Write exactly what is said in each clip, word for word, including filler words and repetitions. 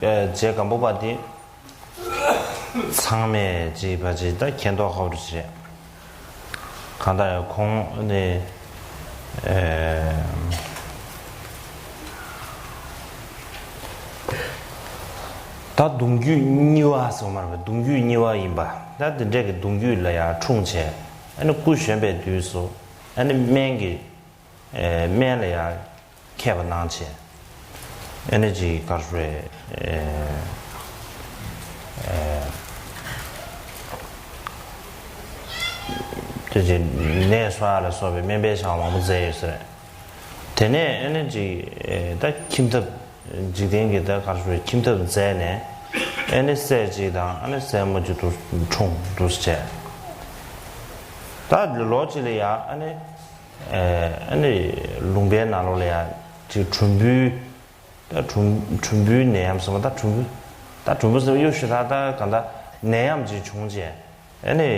རྗེ་སྒམ་པོ་པ་དེ་ཚང་མས་ཅིག་ཕ་ཅིག་ད་མཁྱེན་མདོག་ཁ་པོ་ཅིག་རེད། གང་ལྟར་ཁོང་ནི་ད་གདུང་རྒྱུད་གཉིས་པ་ཟེར་བ་མ་རེད་པ། གདུང་རྒྱུད་གཉིས་པ་ཡིན་པ། ད་དེ་འདྲས་ཀྱི་གདུང་རྒྱུད་ལ་ཡང་འཁྲུངས་བྱས། ཨ་ནི་སྐུ་གཞོན་པའི་དུས་སུ་ཨ་ནི་སྨན་གྱི་སྨན་ལ་ཡང་མཁས་པ་གནང་བྱས། ཨ་ནི་ཅིག་ག་རེ་ཟེར། དེ་ཅིག་ནད་གསོ་ཡ་ལ་སོགས་པའི་སྨན་པའི་བྱ་བ་མང་པོ་མཛད་ཡོད་ས་རེད། དེ་ནས་ཨ་ནི་ཅིག་ད་ཁྱིམ་ཐབ། འཇིག་རྟེན་གྱི་ད་ག་རེ་ཟེར། ཁྱིམ་ཐབ་མཛད་ནས་ཨ་ནི་སྲས་གཅིག་དང་ཨ་ནི་སྲས་མོ་གཅིག་ཏུ་འཁྲུངས་འདུག་བྱས། ད་ལོ་གཅིག་ལ་ཡ་ཨ་ནི་ཨ་ནི་ལུང་པའི་ནང་ལོགས་ལ་ཡ་ཅིག་གྲུམ་བུའི། ད་གྲུམ་གྲུམ་བུའི་ནད་ཡམས་ཟེར་བ། ད་གྲུམ་བུ། ད་གྲུམ་བུ་ཟེར་བ་གཡོ་ཞིག་ད་ད་ག་ད་ནད་ཡམས་ཅིག་བྱུང་བྱས། ཨ་ནི་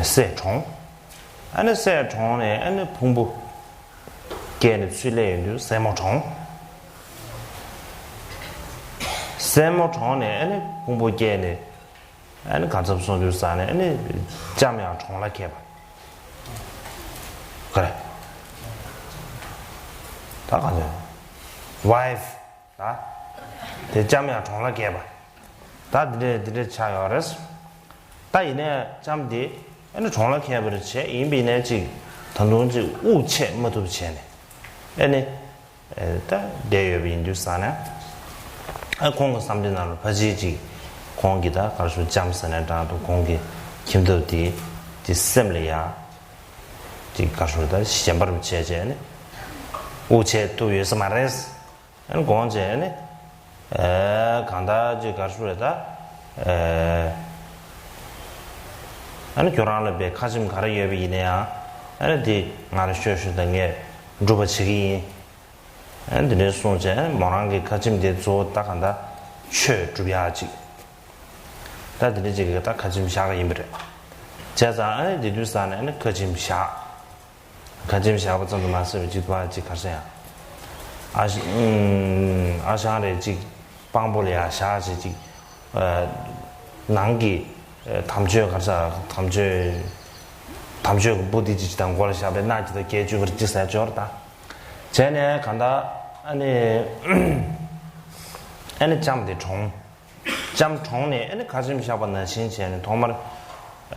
སྲས་གྲོངས། ཨ་ནི་སྲས་གྲོངས་ནས་ཨ་ནི་ཕུང་པོ་སྐྱེས་ནས་ཚུར་སླེབས་ཡོང་དུས་སྲས་མོ་གྲོངས། སྲས་མོ་གྲོངས་ནས་ཨ་ནི་ཕུང་པོ་སྐྱེས་ནས། ཨ་ནི་གང་འཚམ་སོང་དུས་ས་ནས་ཨ་ནི་ལྕམ་ཡང་གྲོངས་ལ་ཁད་པ། ག་རེ། ད་གང་འཚམ། ཝའི་ཕི། ད། དེ་ལྕམ་ཡང་གྲོངས་ལ་ཁད་པ། ད་འདི་འདྲས་འདི་འདྲས་ཆགས་ཡོད་རེད། ད་ཡིན་ནའི་ལྕམ་དེ་ཨ་ནི་གྲོངས་ལ་ཁད་པ་རེད་བྱས། ཡིན་པ་ཡིན་ནའི་ཅིག་ད་དུང་ཅིག་དབུགས་ཆད་མ་ཐུབ་བྱས་ནས་ཨ་ནི། ད་བསྡད་ཡོད་པ་ཡིན་དུས་ས་ནས། ཨ་ཁོང་གི་བསམ་གཏན་ནང་ལ་ཕ་ཅིག་ཅིག་ཁོང་གི་ད་ག་རེ་ཟེར། ལྕམ་ཟེར་ནས་འདྲ་འདུག་ཁོང་གི་ཁྱིམ་ཐབ་དེ་དེ་སེམས་ལ་ཡ་ཅིག་ག་རེ་ཟེར། ད་ཞེན་པར་བྱས་བྱས་ནས་དབུགས་ཆད་ཐུབ་ཡོད་ས་མ་རེད། ཨ་ནི་དགོངས་བྱས་ནས། ཨ་གང་ལྟར་ཅིག་ག་རེ་ཟེར་ད། ཨ་ནི་ཁྱོད་རང་ལ་བའི་ཁ་ཆེམས་ག་རེ་ཡོད་པ་ཡིན་ན་ཡང་ཨ་ནི་དེ་ང་ལ་ཤོད་ཤོད་དང་། ངས་སྒྲུབ་པ་བྱེད་ཀྱི་ཡིན། ཨ་ནི་དེ་འདྲའི་གསུངས་བྱས། མོ་རང་གི་ཁ་ཆེམས་དེ་གཙོ་བོ་ད་གང་ལྟར་ཆོས་སྒྲུབ་ཡག་ཅིག་ད་དེ་འདྲ་ཅིག་གི་ད་ཁ་ཆེམས་བཞག་གི་ཡིན་པ་རེད། བྱས་ཙང་ཨ་ནི་དེ་དུས་ས་ནས་ཨ་ནི་ཁ་ཆེམས་བཞག་ཁ་ཆེམས་བཞག་པ་ཙམ་དུ་མ་ཟད་པའི་ཅིག་ད་ཅིག་ག་རེ་ཟེར་ཡང་། ཨ་ཞང་། ཨ་ཞང་རེ་ཅིག་དཔང་པོ་ལ་ཡ་བཞག་བྱས་ཅིག་ནང་གི་དམ་ཆོས་ག་རེ་ཟེར། དམ་ཆོས་དམ་ཆོས་ཀྱི་པོ་ཏི་ཅིག་དང་མགོ་ལ་བཞག་པའི་མནའ་ཅིག་དང་སྐད་ཅིག་ག་རེ་ཅིག་ཟེར་འབྱོར་ད། བྱས་ནས་གང་ལྟར་ཨ་ནི་ཨ་ནི་ལྕམ་དེ་གྲོངས། ལྕམ་གྲོངས་ནས་ཨ་ནི་ཁ་ཆེམས་བཞག་པ་ནང་བཞིན་བྱས་ནས་ཐོག་མར་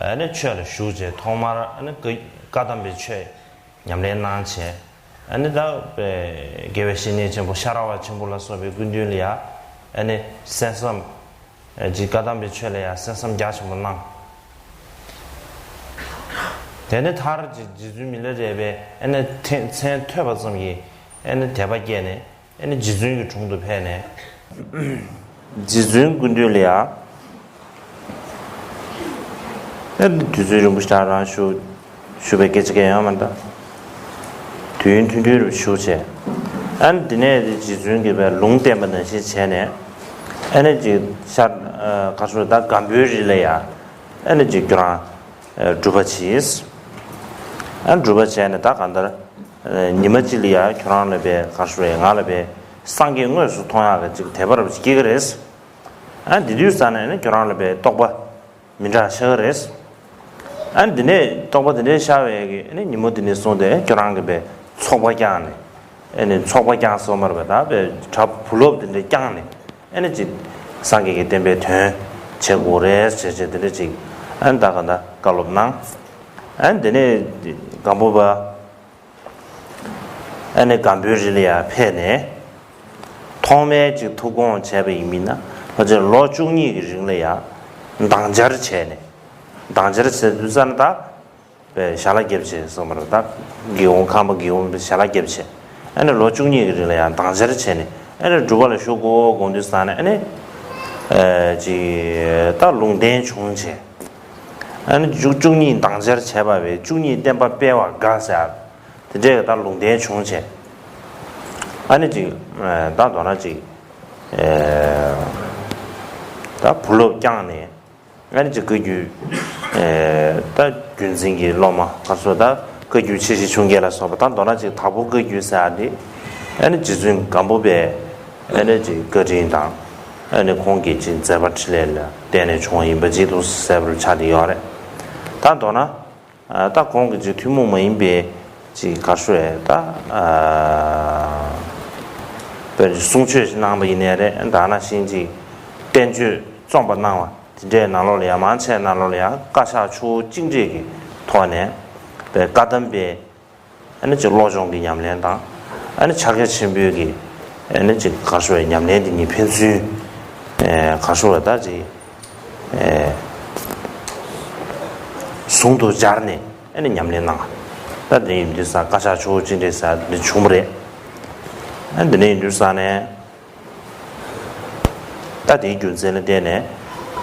ཨ་ནི་ཆོས་ལ་ཞུགས་བྱས། ཐོག་མར་ཨ་ནི་བཀའ་བཀའ་གདམས་པའི་ཆོས་ཉམས་ལེན་གནང་བྱས། ཨ་ནི་ད་དགེ་བའི་བཤེས་གཉེན་ཆེན་པོ་ཤ་ར་བ་ཆེན་པོ་ལ་སོགས་པའི་སྐུ་མདུན་ལ་ཡ་ཨ་ནི་གསན་བསམ། ཨ་ཅིག་བཀའ་གདམས་པའི་ཆོས་ལ་ཡ་གསན་བསམ་རྒྱ་ཆེན་པོ་གནང་། དེ་ནས་མཐར་རྗེ་རྗེ་བཙུན་མི་ལ་རས་པས་ཨ་ནི་མཚན་མཚན་ཐོས་པ་ཙམ་གྱིས་ཨ་ནི་དད་པ་སྐྱེས་ནས། ཨ་ནི་རྗེ་བཙུན་གྱི་དྲུང་དུ་ཕེབས་ནས། རྗེ་བཙུན་སྐུ་མདུན་ལ་ཡ། ཨ་ནི་དུས་ཚོད་རིང་པོ་ཞིག་རང་བཞུགས་བཞུགས་པའི་སྐད་ཆ་གང་ཡང་ཡོད་མ་རེད། དུས་ཡུན་ཐུང་ཐུང་རུ་བཞུགས་བྱས། ཨ་ནི་དེ་ནས་རྗེ་བཙུན་གྱིས་པའི་ལུང་བསྟན་པ་ནང་བཞིན་བྱས་ནས། ཨ་ནི་ཅིག་ཤར་ཨ་ག་རེ་ཟེར། ད་སྒམ་པོའི་རི་ལ་ཡ་ཨ་ནི་ཅིག་ཁྱོད་རང་སྒྲུབ་པ་བྱས། ཨ་ནི་སྒྲུབ་པ་བྱས་ནས་ད་གང་ལྟར་ཉི་མ་གཅིག་ལ་ཡ་ཁྱོད་རང་ལ་པའི་ག་རེ་ཟེར། ང་ལ་པའི་སངས་རྒྱས་དངོས་སུ་མཐོང་ཡག་གི་ཅིག་དད་པ་རབ་ཅིག་སྐྱེ་གི་རེད། ཨ་ནི་དེ་དུས་ཙ་ནས་ནི་ཁྱོད་རང་ལ་པའི་རྟོགས་པ་མི་འདྲ་ཤར་གི་རེད། ཨ་ནི་དེ་ནས་རྟོགས་པ་དེ་འདྲའི་ཤར་བའི་གི་ཨ་ནི་ཉིན་མོ་དེ་ནས་བཟུང་སྟེ་ཁྱོད་རང་གི་པའི་ཚོགས་པ་བསྐྱངས་ནས། ཨ་ནི་ཚོགས་པ་བསྐྱངས་སོང་མ་རེད་པས། ད་པའི་གྲྭ་བུ་སློབ་དེ་འདྲ་བསྐྱངས་ནས། ཨ་ནི་ཅིག་སངས་རྒྱས་ཀྱི་བསྟན་པའི་དོན་བྱེད་དགོས་རེད་ཟེར་བྱས་དེ་འདྲ་ཅིག་ཨ་ནི་ད་ག་ད་བཀའ་སློབ་གནང་། ཨ་ནི་དེ་ནས་སྒམ་པོ་པ། ཨ་ནི་སྒམ་པོའི་རི་ལ་ཡ་ཕེབས་ནས། ཐོག་མའི་ཅིག་ཐུགས་དགོངས་བྱས་པ་ཡིན་མིན་ན། ཕལ་ཆེར་ལོ་བཅུ་གཉིས་ཀྱི་རིང་ལ་ཡ་སྡང་སྦྱར་བྱས་ནས། སྡང་སྦྱར་བྱས་དུས་ཙ་ན་ད། པའི་ཞལ་ལག་བརྒྱབ་བྱས་སོང་མ་རེད། ད་སྒེའུ་ཁུང་ཁང་པ་སྒེའུ་ཁུང་པའི་ཞལ་ལག་བརྒྱབ་བྱས། ཨ་ནི་ལོ་བཅུ་གཉིས་ཀྱི་རིང་ལ་ཡང་སྡང་སྦྱར་བྱས་ནས། ཨ་ནི་སྒྲུབ་པ་ལ་ཞུགས་དགོས་དགོངས་དུས་ཙ་ན། ཨ་ནི་ཨ་ཅིག་ད་ལུང་བསྟན་བྱུང་བྱས། ཨ་ནི་བཅུ་བཅུ་གཉིས་སྡང་སྦྱར་བྱས་པ་བས་བཅུ་གཉིས་བསྟན་པ་སྤེལ་བ་དགའ་ཟེར། དེ་འདྲའི་ད་ལུང་བསྟན་བྱུང་བྱས། ཨ་ནི་ཅིག་ད་མདོར་ན་ཅིག་ད་བུ་སློབ་བསྐྱངས་ནས། ཨ་ནི་ཅིག་བཀའ་བརྒྱུད། ཨེ་ད་བརྒྱུད་འཛིན་གྱི་སློབ་མ་ག་ཚོད་ད་བཀའ་བརྒྱུད་ཆེ་བཞི་ཆུང་བརྒྱད་ལ་སོགས་པ། ད་མདོར་ན་ཅིག་དྭགས་པོ་བཀའ་བརྒྱུད་ཟེར་ཡ་འདི། ཨ་ནི་རྗེ་བཙུན་སྒམ་པོ་པས་ ཨ་ནི་ཅིག་བཀའ་དྲིན་དང་། ཨ་ནི་ཁོང་གི་ཅིག་མཛད་པ་འཕྲིན་ལས་ལ་བརྟེན་ནས་བྱུང་བ་ཡིན་པ་ཅིག་ཏུ་གསལ་པོར་ཆགས་བསྡད་ཡོད་རེད། ད་མདོར་ན། ད་ཁོང་གི་ཅིག་ཐུན་མོང་མ་ཡིན་པའི་ཅིག་ག་རེ་ཞུ་དགོས་རེད་ད། དཔེར་ན་གསུང་ཆོས་ཤིག་གནང་པ་ཡིན་ནའི་རེད། ད་ནང་བཞིན་ཅིག་བསྟན་བཅོས་རྩོམ་པ་གནང་བ་དེ་འདྲའི་ནང་ལོགས་ལ་ཡང་། མང་ཆེ་ནང་ལོགས་ལ་ཡང་བཀའ་ཤག་ཆུ་བོ་གཅིག་འདྲེས་ཀྱི་ཐོག་ནས་པའི་བཀའ་གདམས་པའི་ཨ་ནི་ཅིག་བློ་སྦྱོང་གི་ཉམས་ལེན་དང་། ཨ་ནི་ཕྱག་རྒྱ་ཆེན་པོའི་གི་ཨ་ནི་ཅིག་ག་རེ་ཞུ་དགོས་རེད། ཉམས་ལེན་དེ་གཉིས་ཕན་ཚུན་ཨེ་ག་རེ་ཞུ་དགོས་རེད་ད། ཅིག་ཨེ་ཟུང་དུ་སྦྱར་ནས་ཨ་ནི་ཉམས་ལེན་གནང་། ད་དེ་ཡིན་དུས་ཙང་བཀའ་ཤག་ཆུ་བོ་གཅིག་འདྲེས་ཟེར་དེ་བྱུང་བ་རེད། ཨ་ནི་དེ་འདྲ་ཡིན་དུས་ཙང་ནས། ད་དེའི་རྒྱུ་མཚན་ལ་བརྟེན་ནས་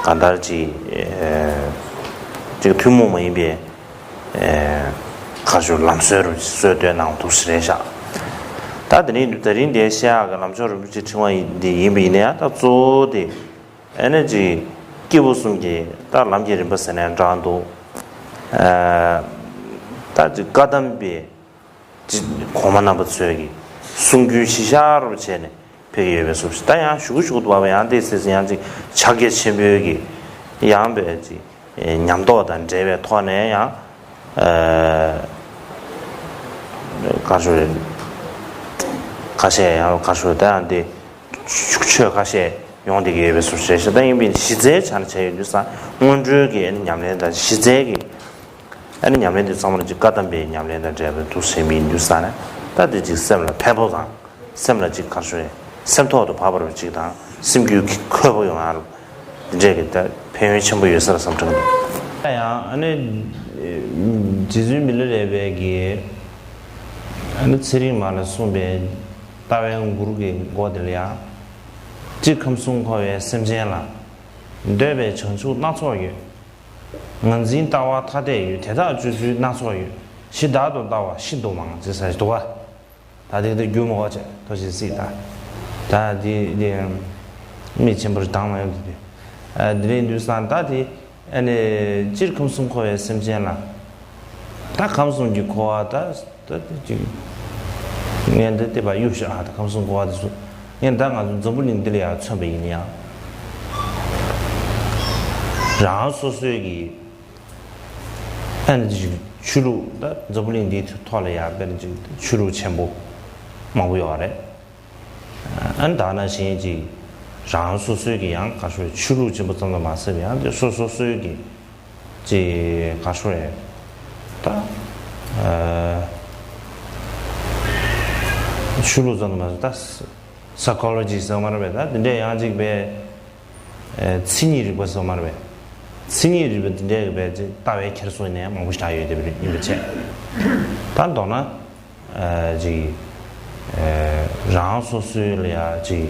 གང་ལྟར་ཅིག་ཨེ་ཅིག་ཐུན་མོང་མ་ཡིན་པའི་ཨེ་ག་རེ་ཞུ་ལམ་སྲོལ་རུ་སྲོལ་གཏོད་གནང་འདུག་ཟེར་རེད་ཤག་ད་དེ་རིང་ད་རིང་འདིར་བཤད་ཡག་གི་ལམ་མཆོག་རིན་པོ་ཆེའི་ཕྲེང་བ་འདི་ཡིན་པ་ཡིན་ན་ཡང་། ད་གཙོ་བོ་དེ་ཨ་ནི་ཅིག་སྐྱེས་བུ་གསུམ་གྱི་ད་ལམ་གྱི་རིམ་པ་ཟེར་ནའི་འདྲ་འདུག་ཨ་ད་ཅིག་བཀའ་གདམས་པའི་གོང་མ་རྣམ་པ་ཚོས་ཀྱི་གསུང་རྒྱུན་གཞི་བཞག་རུ་བྱས་ནས་ཕེབས་ཀྱི་ཡོད་པའི་བཟོ་ཞིག་ད་ཡང་ཞུ་གི་ཞུ་གི་འདུག་པ། ཡང་དེ་ཚེ་ཡང་ཅིག་ཕྱག་རྒྱ་ཆེན་པོའི་གི་ཡང་པའི་ཅིག་ཉམས་རྟོགས་དང་འབྲེལ་བའི་ཐོག་ནས་ཡང་ཨ་ག་རེ་ཞུ་རེད། ཁ་ཤས་ཡང་ག་རེ་ཞུ་རེད། ད་ཡང་དེ་ཆོས་ཁ་ཤས་ཡོང་བསྡད་ཀྱི་ཡོད་པའི་བཟོ་ཞིག་ད་ཡིན་པའི་གཞི་རྩའི་ཆ་ནས་བྱས་ཡོང་དུས་ཙང་སྔོན་འགྲོའི་གི་ཨ་ནི་ཉམས་ལེན་དང་། གཞི་རྩའི་གི་ཨ་ནི་ཉམས་ལེན་དེ་ཚང་མ་ལ་ཅིག་བཀའ་གདམས་པའི་ཉམས་ལེན་དང་འབྲེལ་བའི་འདུག་ཟེར་མི་ཡིན་དུས་ཙང་ནས། ད་དེ་ཅིག་སེམས་ལ་ཕན་པོ་དང་། སེམས་ལ་ཅིག་ག་རེ་ཞུ་རེད། སེམས་ཐོག་ཏུ་བབས་པ་ཅིག་དང་། སེམས་རྒྱུད་ཁོལ་པོ་ཡོང་ཡག་དེ་འདྲས་ཀྱི་ད་ཕན་ཡོན་ཆེན་པོ་ཡོད་ས་རེད་བསམ་དྲན་གྱི་འདུག་ད་ཡང་ཨ་ནི་རྗེ་བཙུན་མི་ལ་རས་པའི་གི་ཨ་ནི་ཚེ་རིང་མ་ལ་གསུངས་པའི་ལྟ་བའི་མགུར་གྱི་མགོ་དེ་ལ་ཡང་། སྤྱིར་ཁམས་གསུམ་འཁོར་བའི་སེམས་ཅན་ལ། འདོད་པའི་བྱང་ཆུབ་སྣ་ཚོགས་ཡོད། ངར་འཛིན་ལྟ་བ་ཐ་དད་ཡོད། དེ་དག་སྤྱོད་ཚུལ་སྣ་ཚོགས་ཡོད། གཞི་བདག་ཏུ་ལྟ་བ་ཤིན་ཏུ་མང་། ཅེས་ཟེར་འདུག་ག་ད་དེ་དེ་རྒྱུ་མ་གོ་ཆེ་ཐོ་ཞིག་སྲིད་ད། ད་དེ་དེ་མི་ཆེན་པོར་དང་མ་ཡོང་དུས་དེ། ཨ་དེ་རིང་དུས་སང་ད་དེ་ཨ་ནི་སྤྱིར་ཁམས་གསུམ་འཁོར་བའི་སེམས་ཅན་ལ། ད་ཁམས་གསུམ་གྱི་འཁོར་བ་ད་ད་དེ་ཅིག་ངས་འདི་དེ་བ་གཡུག་བཞག་ཨ་ད་ཁམས་གསུམ་འཁོར་བ་དེ་ཚོ་ངས་ད་ང་ཚོ་འཛམ་བུ་གླིང་འདི་ལ་ཡང་མཚོན་པ་ཡིན་ཡང་། རང་སོ་སོའི་གི་ཨ་ནི་ཆོས་ལུགས་ད་འཛམ་བུ་གླིང་འདིའི་ཐོག་ལ་ཡང་དཔེར་ན་ཅིག་ཆོས་ལུགས་ཆེན་པོ་མང་པོ་ཡོད་རེད། ཨ་ནི་ད་ནང་བཞིན་ཅིག་རང་སོ་སོའི་གི་ཡང་ག་ཤོད་ཆོས་ལུགས་ཆེན་པོ་ཙམ་དུ་མ་ཟད་པའི་ཡང་དེ་སོ་སོ་སོའི་གི་ཅིག་ག་ཤོད་རེད་ད། ཨ་ཆོས་ལུགས་ཙམ་དུ་མ་ཟད་ད་སའི་ཀོ་ལོ་ཇི་ཟེར་བ་མ་རེད་པས། ད་དེ་འདྲའི་ཡང་ཅིག་པའི་མཚན་ཉིད་རིག་པ་ཟེར་བ་མ་རེད་པས། མཚན་ཉིད་རིག་པ་དེ་འདྲའི་གི་པའི་ཅིག་ལྟ་བའི་འཁྱེར་སོ་ནས་མང་པོ་ཞིག་ཡོད་དེ་ཡིན་པ་བྱས། ད་མདོར་ན་ཅིག་རང་སོ་སོའི་ལ་ཡ་ཅིག་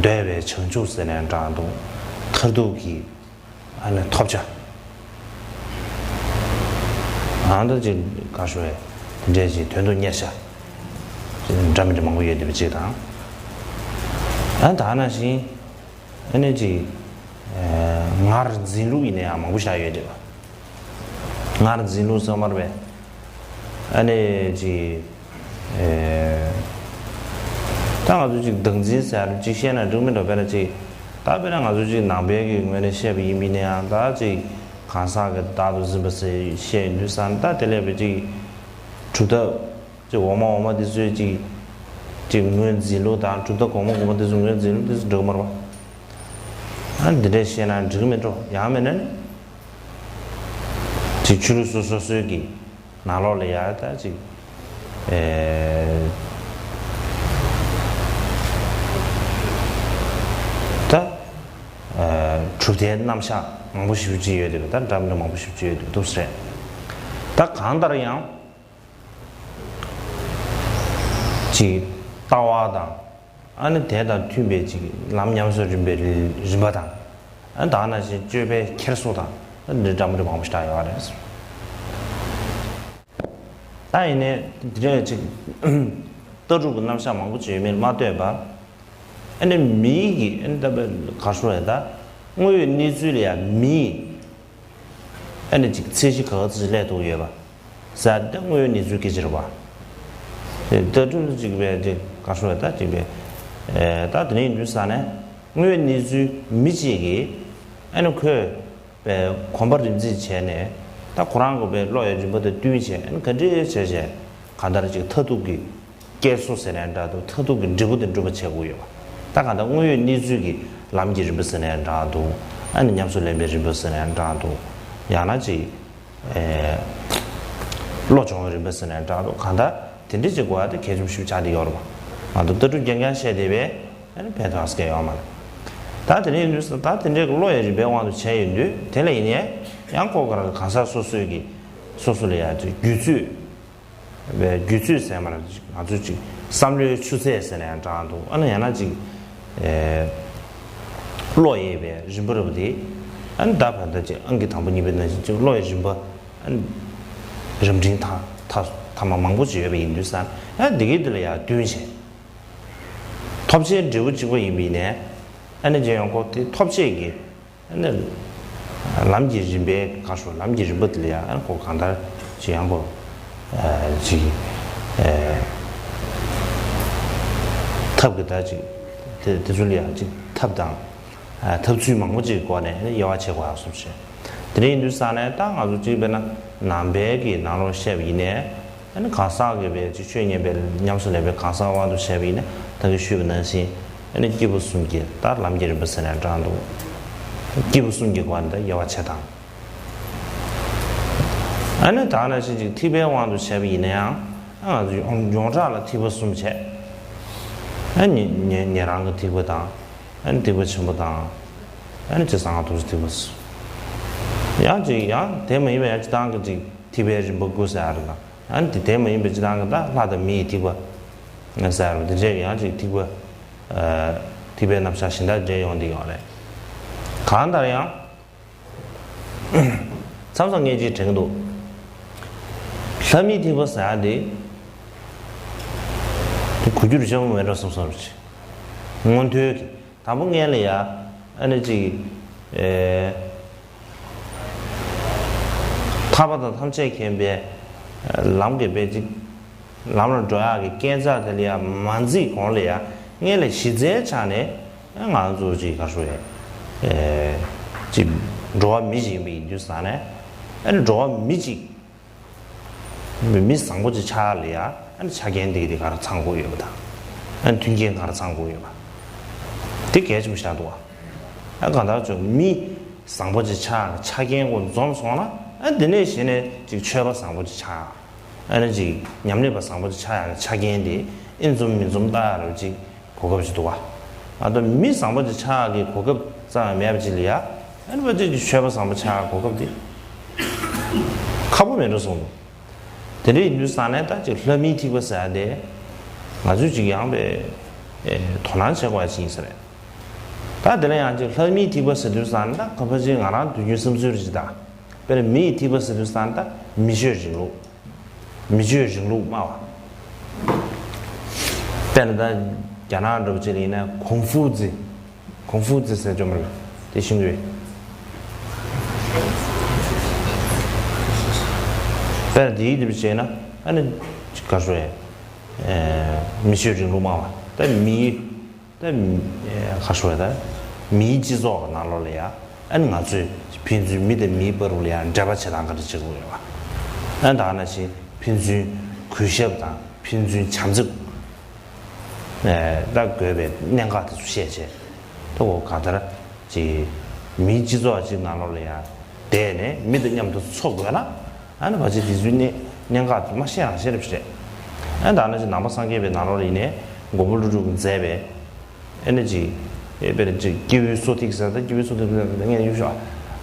འདོད་པའི་བྱང་ཆུབ་ཟེར་ནས་འདྲ་འདུག་མཐར་ཐུག་གི་ཨ་ནི་ཐོབ་བྱ། ཨ་ད་ཅིག་ག་ཤོད་དེ་འདྲའི་ཅིག་དོན་དུ་གཉེར་བྱ་འདྲ་མི་འདྲ་མང་པོ་ཡོད་དེ་བ་ཅིག་དང་། ཨ་ད་ནང་བཞིན་ཨ་ནི་ཅིག་ངར་འཛིན་ལུགས་ཡིན་ན་ཡང་མང་པོ་ཞིག་ཡོད་དེ་བ། ངར་འཛིན་ལུགས་ཟེར་མ་རེད་པས། ཨ་ནི་ཅིག་ཨེ། ད་ང་ཚོ་ཅིག་བདག་འཛིན་ཟེར་ཅིག་བཤད་ན་འགྲིག་མི་འདུག་དཔེར་ན་ཅིག་ད་དཔེར་ན་ང་ཚོ་ཅིག་ནང་པའི་གི་ངོས་ནས་བཤད་པ་ཡིན་པ་ཡིན་ན་ཡང་། ད་ཅིག་གང་ཟག་གི་བདག་ཏུ་འཛིན་པ་ཟེར་བཤད་ཡོང་དུས་ཙང་ད་དེ་ལས་པའི་ཅིག་གྲུབ་མཐའ་ཅིག་འོག་མ་འོག་མ་དེ་ཚོའི་ཅིག་ཅིག་ངོས་འཛིན་ལུགས་དང་། གྲུབ་མཐའ་གོང་མ་གོང་མ་དེ་ཚོ་ངོས་འཛིན་ལུགས་དེ་ཚོ་འགྲིག་མ་རེད་པ། ཨ་འདི་འདྲས་བཤད་ན་འགྲིག་མི་འགྲོ། ཡང་མིན་ན་ནི་ཅིག་ཆོས་ལུགས་སོ་སོ་སོའི་གི་ནང་ལོགས་ལ་ཡ་ད་ཅིག་ཨེ་ད་ཨེ་གྲུབ་མཐའི་རྣམ་གཞག་མང་པོ་ཞེ་པོ་ཅིག་ཡོད་དེ། ད་འདྲ་མི་འདྲ་མང་པོ་ཞེ་པོ་ཅིག་ཡོད་དེ་འདུག་ཟེར། ད་གང་ལྟར་ཡང་ཅིག་ལྟ་བ་དང་། ཨ་ནི་དེ་དང་མཐུན་པའི་ཅིག་ལམ་ཉམས་སུ་རིམ་པའི་རིམ་པ་དང་། ཨ་ད་ནང་བཞིན་སྤྱོད་པའི་འཁྱེར་སོ་དང་། ཨ་འདི་འདྲ་མི་འདྲ་མང་པོ་ཞིག་ཡོད་རེད། ད་ཡིན་ནའི་འདི་འདྲ་ཅིག་ལྟ་གྲུབ་ཀྱི་རྣམ་གཞག་མང་པོ་ཅིག་ཡོད་མེད་མ་ལྟོས་པར། ཨ་ནི་མིའི་གི་ཨ་ནི་ད་ག་རེ་ཟེར་ད། དངོས་ཡོད་གནས་ཚུལ་ལ་ཡང་མིའི་ཨ་ནི་ཅིག་ཚད་གཞི་ག་ག་ཚོད་ཅིག་སླེབས་ཐུབ་ཡོད་པ་ཟེར་ད་དངོས་ཡོད་གནས་ཚུལ་སྐད་ཆ་རེད་པ། དེ་ལྟ་གྲུབ་ཅིག་པའི་དེ་ག་རེ་ཟེར་ད་ཅིག་པའི་ ཨེ། ད་དེ་འདྲ་ཡིན་དུས་ཙང་ནས་དངོས་ཡོད་གནས་ཚུལ་མི་གཅིག་གིས་ཨ་ནི་ཁོས་པའི་གོམ་པ་རིམ་འཛེགས་བྱས་ནས། ད་ཁོ་རང་གི་པའི་བློ་ཡི་རིམ་པ་དང་བསྟུན་བྱས། ཨ་ནི་ག་འདྲ་བྱས་བྱས་གང་ལྟར་ཅིག་མཐར་ཐུག་གི་སྐྱེལ་སོ་ཟེར་ནའི་འདྲ་འདུག་མཐར་ཐུག་གི་འབྲས་བུ་དེ་འགྲུབ་པ་བྱེད་དགོས་ཡོད་པ། ད་གང་ལྟར་དངོས་ཡོད་གནས་ཚུལ་གྱི་ལམ་གྱི་རིམ་པ་ཟེར་ནའི་འདྲ་འདུག་ཨ་ནི་ཉམས་སུ་ལེན་པའི་རིམ་པ་ཟེར་ནའི་འདྲ་འདུག་ཡང་ན་ཅིག་ཨེ། བློ་སྦྱོང་བའི་རིམ་པ་ཟེར་ནའི་འདྲ་འདུག་གང་ལྟར་དེ་འདྲ་ཅིག་དགོས་ཡ་དེ་གལ་ཆེན་པོ་ཞིག་ཆགས་བསྡད་ཡོད་རེད་པ། ང་ཚོ་ལྟ་གྲུབ་རྐྱང་རྐྱང་བཤད་བསྡད་པས་ཨ་ནི་ཕན་ཐོགས་སྐྱེ་ཡོད་མ་རེད། ད་དེ་འདྲ་ཡིན་དུས་ད་དེ་འདྲའི་བློ་ཡི་རིམ་པའི་དབང་དུ་བྱས་ཡོང་དུས། དེ་ལ་ཡིན་ནའི་ཡང་ཁོ་ག་རང་གང་ཟག་སོ་སོའི་གི་སོ་སོ་ལ་ཡ་ཅིག་རྒྱུད་ཚོད། བའི་རྒྱུད་ཚོད་ཟེར་མ་རེད། ང་ཚོས་ཅིག་བསམ་བློའི་ཆུ་ཚད་ཟེར་ན་ཡང་འདྲ་འདུག་ཨ་ནི་ཡང་ན་ཅིག་ཨེ། བློ་ཡིས་པའི་རིམ་པ་རེད་པ་དེ། ཨ་ནི་ད་བར་ད་ཅིག་ཨང་ཀི་དང་པོ་གཉིས་པའི་ནང་བཞིན་ཅིག་བློ་ཡི་རིམ་པ། ཨ་ནི་རིམ་འབྲིང་ཐ་ཐ་ཐ་མ་མང་པོ་ཅིག་ཡོད་པ་ཡིན་དུས་ཙང་། ཨ་ནི་འདི་གའི་འདི་ལ་ཡང་བསྟུན་བྱས། ཐོབ་བྱའི་འབྲས་བུ་གཅིག་པ་ཡིན་པ་ཡིན་ནའི། ཨ་ནི་རྗེས་ཡོང་ཁོ་དེ་ཐོབ་བྱེད་ཀྱི། ཨ་ནི་ལམ་གྱི་རིམ་པའི་ཁ་ཕྱོགས། ལམ་གྱི་རིམ་པ་དེ་ལ་ཡང་ཨ་ནི་ཁོ་གང་ལྟར་ཅིག་ཡང་ཁོ་ཨ་ཅིག་ཨ་ཐབས་ཀྱི་ད་ཅིག་དེ་དེ་ཚོ་ལ་ཡང་ཅིག་ཐབས་དང་། ཨ་ཐབས་ཚུལ་མང་པོ་ཅིག་གི་སྒོ་ནས་ཨ་ནི་དབྱེ་བ་ཕྱེ་དགོས་ཡག་བཟོ་འདྲ་བྱས། དེ་འདྲ་ཡིན་དུས་ཙང་ནས་ད་ང་ཚོ་གཅིག་དཔེར་ན་ནང་པའི་གི་ནང་ལོགས་བཤད་པ་ཡིན་ནའི། ཨ་ནི་གང་ཟག་གི་བའི་ཅིག་ཆོས་ཉན་པའི་ཉམས་སུ་ལེན་པའི་གང་ཟག་དབང་དུ་བྱས་པ་ཡིན་ན། ད་གིན་ཞུས་པ་ནང་བཞིན། ཨ་ནི་སྐྱེས་བུ་གསུམ་གྱི་ད་ལམ་གྱི་རིམ་པ་ཟེར་ནའི་འདྲ་འདུག་སྐྱེས་བུ་གསུམ་གྱི་སྒོ་ནས་ད་དབྱེ་བ་ཕྱེ་སྟངས། ཨ་ནི་ད་ནང་བཞིན་ཅིག་ཐེག་པའི་དབང་དུ་བྱས་པ་ཡིན་ན་ཡང་། ཨ་ང་ཚོ་ཡོངས་ཡོངས་གྲགས་ལ་ཐེག་པ་གསུམ་བྱས། ཨ་ནི་ཉན་ཉན་རང་གི་ཐེག་པ་དང་། ཨ་ནི་ཐེག་པ་ཆེན་པོ་དང་། ཨ་ནི་ཅིག་གསང་སྔགས་རྡོ་རྗེ་ཐེག་པ་གསུམ། ཡང་ཅིག་ཡང་དེ་མ་ཡིན་པའི་ཡང་སྤྱིར་བཏང་གི་ཅིག་ཐེག་པའི་རིམ་པ་དགུ་ཟེར་ཡ་རེད་ལ། ཨ་ནི་དེ་དེ་མ་ཡིན་པའི་སྤྱིར་བཏང་གི་ད་ལྷ་དང་མི་ཡི་ཐེག་པ་ཟེར་ཡ་རེད། དེ་འདྲའི་ཡང་ཅིག་ཐེག་པ། ཨ་ཐེག་པའི་རྣམ་གཞག་གཞན་དག་འདྲ་ཡོང་བསྡད་ཡོད་རེད། གང་ལྟར་ཡང་། མཚམས་མཚམས་ངས་ཅིག་དྲན་གྱི་འདུག་ལྷ་མིའི་ཐེག་པ་ཟེར་ཡ་དེ། དེ་གོ་རྒྱུ་རེ་ཆེན་པོ་མེད་འགྲོ་བསམ་སོང་རེད། མངོན་མཐོའི་གི། དང་པོ་སྔོན་ལ་ཡ། ཨ་ནི་ཅིག་ཨེ། ཐར་པ་དང་ཐམས་ཅད་མཁྱེན་པའི་ལམ་གྱི་དཔེ་ཅིག་ལམ་ལ་འགྲོ་ཡག་གི་རྐྱེན་རྩ་དེ་ལ་ཡ་མ་འཛེགས་གོང་ལ་ཡ། སྔོན་ལ་གཞི་རྩའི་ཆ་ནས་ང་ཚོ་ཅིག་ག་རེ་ཞུ་ཡ། ཨེ། ཅིག་འགྲོ་བ་མི་ཅིག་ཡིན་པ་ཡིན་དུས་ཙང་ནས། ཨ་ནི་འགྲོ་བ་མི་ཅིག་མི་བཟང་པོ་ཅིག་ཆགས་ཡག་ལ་ཡ། ཨ་ནི་ཆ་རྐྱེན་དེ་ག་དེ་ག་རེ་ཚང་དགོས་ཡོད་པ་དང་། ཨ་ནི་མཐུན་རྐྱེན་ག་རེ་ཚང་དགོས་ཡོད་པ། དེ་གལ་ཆེན་པོ་ཆགས་འདུག་བ། ཨ་གང་ལྟར་ཅིག་མི་བཟང་པོ་ཅིག་ཆགས་ཡག་ཆ་རྐྱེན་ཀུན་འཛོམས་སོང་ན། ཨ་ནི་དེ་ནས་གཞི་ནས་ཅིག་ཆོས་པ་བཟང་པོ་ཅིག་ཆགས་ཡག་ཨ་ནི་ཅིག་ཉམས་ལེན་པ་བཟང་པོ་ཅིག་ཆགས་ཡག་གི་ཆ་རྐྱེན་དེ་ཨེ་འཛོམས་མི་འཛོམས་ལྟ་ཡག་རེད་ཅིག་གོ་སྐབས་ཅིག་འདུག་བ། ང་ཚོ་མི་བཟང་པོ་ཅིག་ཆགས་ཡག་གི་གོ་སྐབས་ཙམ་ཡང་མེད་པ་ཅིག་ལ་ཡ། ཨ་ནི་ཕལ་ཆེར་ཅིག་ཆོས་པ་བཟང་པོ་ཆགས་ཡག་གོ་སྐབས་དེ་ཁག་པོ་མེད་འགྲོ་སོང་འདུག་དེ་འདྲ་ཡིན་དུས་ཙང་ནས་ད་ཅིག་ལྷ་མིའི་ཐེག་པ་ཟེར་ཡག་དེ་ང་ཚོས་ཅིག་ཡང་པའི་ཨེ་དོ་སྣང་བྱེད་དགོས་ཡག་ཅིག་ཡིན་ས་རེད། ད་དེ་ལ་ཡང་ཅིག་ལྷ་མིའི་ཐེག་པ་ཟེར་དུས་ཙང་ནས་ད་ག་ཕལ་ཆེར་ང་རང་དུས་རྒྱུན་བསམ་ཚུལ་རེད་ཅིག་ད། དཔེར་ན་མི་ཡི་ཐེག་པ་ཟེར་དུས་ཙང་ནས་ད་མི་ཆོས་རིང་ལུགས། མི་ཆོས་རིང་ལུགས་སྨྲ་བ། དཔེར་ན་ད་རྒྱ་ནག་འདྲ་པོ་ཅིག་ལ་ཡིན་ན་ཀུང་ཧྥུ་ཙི། ཀུང་ཧྥུ་ཙི་ཟེར་ཅོག་མ་རེད། དེ་ཤེས་ཀྱི་ཡོད། དཔེར་ན་དེའི་འདི་པོ་བྱས་ན་ཨ་ནི་ག་རེ་ཞུ་ཡ། མི་ཆོས་རིང་ལུགས་སྨྲ་བ། ད་མི་ད་ག་རེ་ཞུ་ཡ། ད་མིའི་སྤྱི་ཚོགས་ནང་ལོགས་ལ་ཡ། ཨ་ནི་ང་ཚོས་ཕན་ཚུན་མི་དང་མིའི་བར་དུ་ལ་ཡ་འབྲེལ་བ་བྱེད་སྟངས་ག་འདྲ་བྱེད་དགོས་ཡོད་པ། ཨ་ནི་ད་ག་ནང་བཞིན་ཕན་ཚུན་གུས་ཞབས་དང་ཕན་ཚུན་བྱམས་བརྩེ། ད་དགོས་པའི་གནད་འགག་དེ་ཚོ་བཤད་བྱས། ད་འོ་གང་ལྟར་ཅིག་མིའི་སྤྱི་ཚོགས་ཅིག་ནང་ལོགས་ལ་ཡ་བསྡད་ནས་མི་དང་མཉམ་དུ་འཚོ་དགོས་ན། ཨ་ནི་ཕལ་ཆེར་དེ་ཚོའི་གནད་གནད་འགག་དེ་མ་ཤེས་ཡང་ཤེས་རབས་ཤིག་རེད། ཨ་ནི་ད་ག་ནང་བཞིན་ནང་པ་སངས་རྒྱས་པའི་ནང་ལོགས་ལ་ཡིན་ནའི་མགོན་པོ་ཀླུ་སྒྲུབ་ཀྱིས་མཛད་པའི། ཨེ་ནི་ཅིག་ཨེ་དཔེར་ན་ཅིག་སྐྱེས་བུའི་སོ་ཐིག་ཟེར། ད་སྐྱེས་བུའི་སོ་ཐིག་ཟེར་ན་ངས་ཡུལ་ཤོག་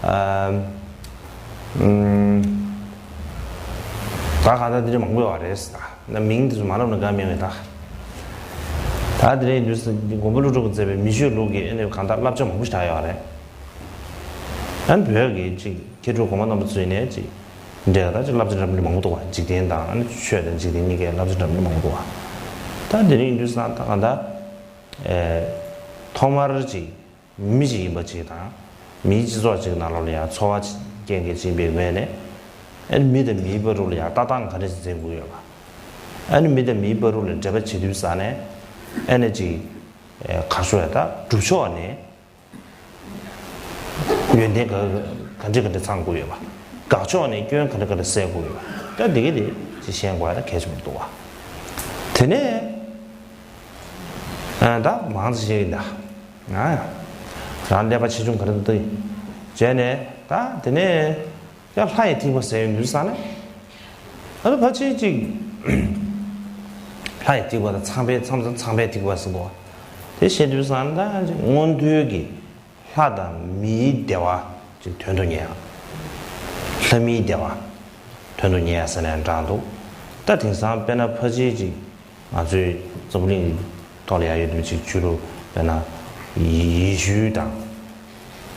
ཨ། ཨུམ། ད་གང་ལྟར་འདི་འདྲ་མང་པོ་ཡོད་རེད་ཟེར། ད་ན་མིང་དེ་ཚོ་མ་ལབ་ན་དགའ་མེད་མེད་ད། ད་དེ་འདྲའི་དུས་སུ་མགོན་པོ་ཀླུ་སྒྲུབ་ཀྱིས་མཛད་པའི་མི་ཆོས་ལུགས་ཀྱི་ཨེ་ནི་གང་ལྟར་བསླབ་བྱ་མང་པོ་ཞིག་ཡོད་རེད། ཨ་ནི་བོད་ཀྱི་ཅིག་མཁས་གྲུབ་གོང་མ་རྣམ་པ་ཚོ་ཡིན་ནའི་ཅིག་འདྲ་ད་ཅིག་བསླབ་བྱ་འདྲ་མི་འདྲ་མང་པོ་འདུག་བ། འཇིག་རྟེན་དང་ཨ་ནི་ཆོས་དང་འཇིག་རྟེན་གཉིས་ཀའི་བསླབ་བྱ་འདྲ་མི་འདྲ་མང་པོ་འདུག་བ། ད་དེ་འདྲ་ཡིན་དུས་ཙང་ད་གང་ལྟར། ཨེ། ཐོག་མར་ཅིག་མི་ཞིག་ཡིན་པ་ཅིག་དང་། མིའི་སྤྱི་ཚོགས་ཅིག་ནང་ལོགས་ལ་ཡང་འཚོ་བ་སྐྱེལ་མཁན་ཅིག་ཡིན་པའི་ངོས་ནས། ཨ་ནི་མི་དང་མིའི་བར་དུ་ལ་ཡང་ལྟ་སྟངས་ག་འདྲ་ཞིག་འཛིན་དགོས་ཡོད་པ། ཨ་ནི་མི་དང་མིའི་བར་དུ་ལ་འབྲེལ་བ་བྱེད་དུས་ཙང་ནས། ཨ་ནི་ཅིག་ག་རེ་ཟེར་ད་སྒྲུབ་ཕྱོགས་ནས། ཡོན་ཏན་ག་ག་འདྲ་ག་འདྲ་ཚང་དགོས་ཡོད་པ། དགག་ཕྱོགས་ནས་སྐྱོན་ག་འདྲ་ག་འདྲ་སེལ་དགོས་ཡོད་པ། ད་འདི་ག་དེ་ཅིག་ཤེས་དགོས་ཡ་ད་གལ་ཆེན་པོ་འདུག་བ། དེ་ནས་ཨ་ད་མང་ཙམ་བཤད་ཡིན་ད། ཨ་ཡ། རང་ཀླད་པ་ཆེ་ཆུང་ག་འདྲ་འདུག་བྱས་ནས་ད་དེ་ནས་ཡང་ལྷ་ཡི་ཐེག་པ་ཟེར་ཡོང་དུས་ཙང་ནས། ཨ་ད་ཕལ་ཆེར་ཅིག་ལྷ་ཡི་ཐེག་པ་དང་ཚངས་པའི་མཚམས་མཚམས་ཚངས་པའི་ཐེག་པ་ཟེར་གོ། དེ་བཤད་དུས་ཙང་ནས་ད་ཅིག་མངོན་མཐོའི་གི་ལྷ་དང་མིའི་བདེ་བ་ཅིག་དོན་དུ་གཉེར་ཡ། ལྷ་མིའི་བདེ་བ་དོན་དུ་གཉེར་ཡ་ཟེར་ནས་དྲངས་འདུག། ད་དེང་སང་དཔེར་ན་ཕལ་ཆེར་ཅིག་ང་ཚོའི་འཛམ་བུ་གླིང་ཐོག་ལ་ཡ་ཡོད་པའི་ཅིག་ཆོས་ལུགས་དཔེར་ན་ཡེ་ཤུ་དང་།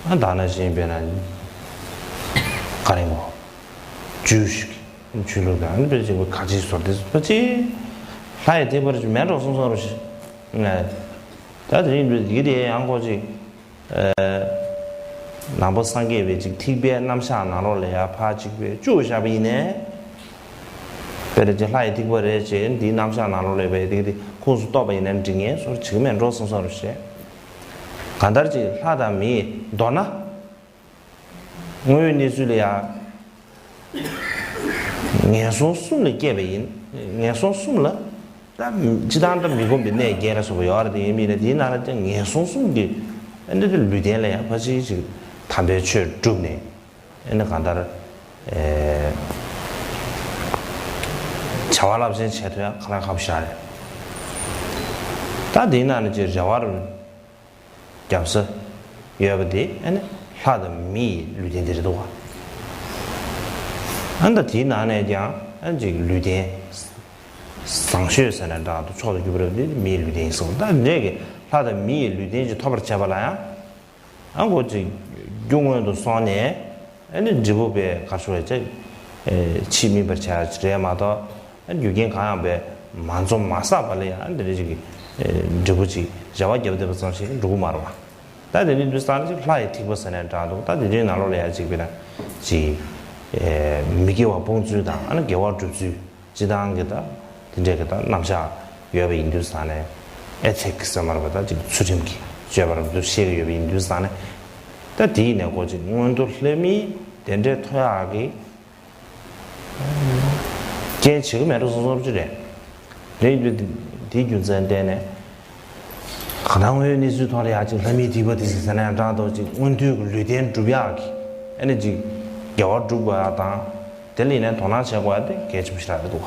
ཨ་ད་ནང་བཞིན་དཔེར་ན་ག་རེ་ངོ་ཇུའུ་ཤི་ཆོས་ལུགས་དང་ཨ་ནི་དཔེ་ཅིག་ག་ཅིག་བཟོ་དེ་ཕལ་ཆེར་ལྷ་ཡི་ཐེག་པ་རེ་ཅིག་མེད་འགྲོ་སོང་སོང་རུ་ཞིག་ངས་ད་དེ་རིང་འདི་གི་དེ་ཡང་ཁོ་ཅིག་ནང་པ་སངས་རྒྱས་པའི་ཅིག་ཐེག་པའི་རྣམ་གཞག་ནང་ལོགས་ལ་ཡ་ཕར་ཅིག་པའི་བཅུག་བཞག་པ་ཡིན་ནས། དཔེར་ན་ཅིག་ལྷ་ཡི་ཐེག་པ་རེད་ཅེས་འདིའི་རྣམ་གཞག་ནང་ལོགས་ལ་ཡ་དེ་གི་དེ་ཁུངས་སུ་གཏོགས་པ་ཡིན་ནའི་འགྲིག་ངེས་སོར་བྱེད་ཀྱི་མེད་འགྲོ་སོང་སོང་རུ་བཤད། གང་ལྟར་ཅིག་ལྷ་དང་མི་མདོར་ན། དངོས་ཡོད་གནས་ཚུལ་ལ་ཡ། ངན་སོང་གསུམ་ལ་སྐྱེས་པ་ཡིན། ངན་སོང་གསུམ་ལ། ད་སྤྱི་བཏང་ད་མི་ཁོམ་པའི་གནས་བརྒྱད་ལ་སོགས་པ་ཡོད་རེད་དེ་ཡིན་མིན་ལ་དེའི་ནང་ལ་ཀྱང་ངན་སོང་གསུམ་གྱི་ཨ་ནི་དེ་ལུས་རྟེན་ལ་ཡང་ཕལ་ཆེར་ཅིག་དམ་པའི་ཆོས་བསྒྲུབས་ནས་ཨ་ནི་གང་ལྟར་བྱ་བ་རླབས་ཆེན་བྱེད་ཐུབ་ཡ་ཁ་ལག་ཁ་པོ་ཞིག་རེད། ད་དེའི་ནང་ནས་ཅིག་རེ་བ་རུ། རྒྱབ་ས་ཡོད་པ་དེ་ཨ་ནི་ལྷ་དང་མི་ཡི་ལུས་རྟེན་དེ་རེད་འདུག་བ། ཨ་ནི་ད་དེའི་ནང་ནས་ཀྱང་ཨ་ནི་ཅིག་ལུས་རྟེན་བཟང་ཤོས་ཟེར་ནས་འདྲ་འདུག་མཆོག་ཏུ་གྱུར་པ་རེད་པ་དེ་མིའི་ལུས་རྟེན་ཡིན་གསུངས། ད་འདྲས་ཀྱི་ལྷ་དང་མི་ཡི་ལུས་རྟེན་ཅིག་ཐོབ་པར་བྱེད་པ་ལ་ཡང་། ཨ་ཁོ་ཅིག་རྒྱུ་སྔོན་དུ་སོང་ནས་ཨ་ནི་འབྲས་བུ་པའི་ག་ཤོ་བའི་ཅིག་ཕྱིས་སྨིན་པར་བྱ་རེད་མ་གཏོགས། རྒྱུ་རྐྱེན་གང་ཡང་བས་མ་འཛོམས་མ་བསགས་པ་ལ་ཡང་འདི་འདྲ་ཅིག་གི་འབྲས་བུ་ཅིག་རེ་བ་བརྒྱབ་བསྡད་པ་ཙམ་ཞིག་འགྲོ་གི་མ་རེད་བ། ད་དེ་ནི་འདུག་སེ་ཅིག་ལྷ་ཡི་ཐེག་པ་ཟེར་ནས་འདྲ་འདུག་ད་དེ་འདྲའི་ནང་ལོགས་ལ་ཡང་ཅིག་དཔེར་ན་ཅིག་མི་དགེ་བ་སྤོང་ཚུལ་དང་ཨ་ནི་དགེ་བ་སྒྲུབ་ཚུལ་སྤྱི་བཏང་གི་ད་དེ་འདྲའི་གི་ད་རྣམ་གཞག་ཡོད་པ་ཡིན་དུས་ཙང་ནས་ཨེ་ཐིག་ཟེར་མ་རེད་པ། ད་ཅིག་ཚུལ་ཁྲིམས་ཀྱི་སྤྱོད་པ་རབ་ཏུ་ཤེས་ཀྱི་ཡོད་པ་ཡིན་དུས་ཙང་ནས་ད་དེའི་ནས་ཀོ་ཅིག་མངོན་མཐོ་ལྷ་མིའི་བདེ་འབྲས་ཐོབ་ཡག་གི་རྐྱེན་བྱེད་ཀྱི་མེད་འགྲོ་སོང་སོང་ཅི་རེད། རེད་འདུག་དེའི་རྒྱུ་མཚན་བརྟེན་ནས་གང་ལྟར་དངོས་ཡོད་གནས་ཚུལ་ཐོག་ལ་ཡག་ཅིག་ལྷ་མིའི་ཐེག་པ་དེ་ཟེར་ན་ཡང་འདྲ་འདུག་ཅིག་མངོན་མཐོའི་གི་ལུས་རྟེན་སྒྲུབ་ཡག་གི་ཨ་ནི་ཅིག་དགེ་བ་སྒྲུབ་དགོས་ཡག་དང་དེ་ལ་ཡིན་ནའི་དོ་སྣང་བྱེད་དགོས་ཡག་དེ་གལ་ཆེན་པོ་ཞིག་རེད་འདུག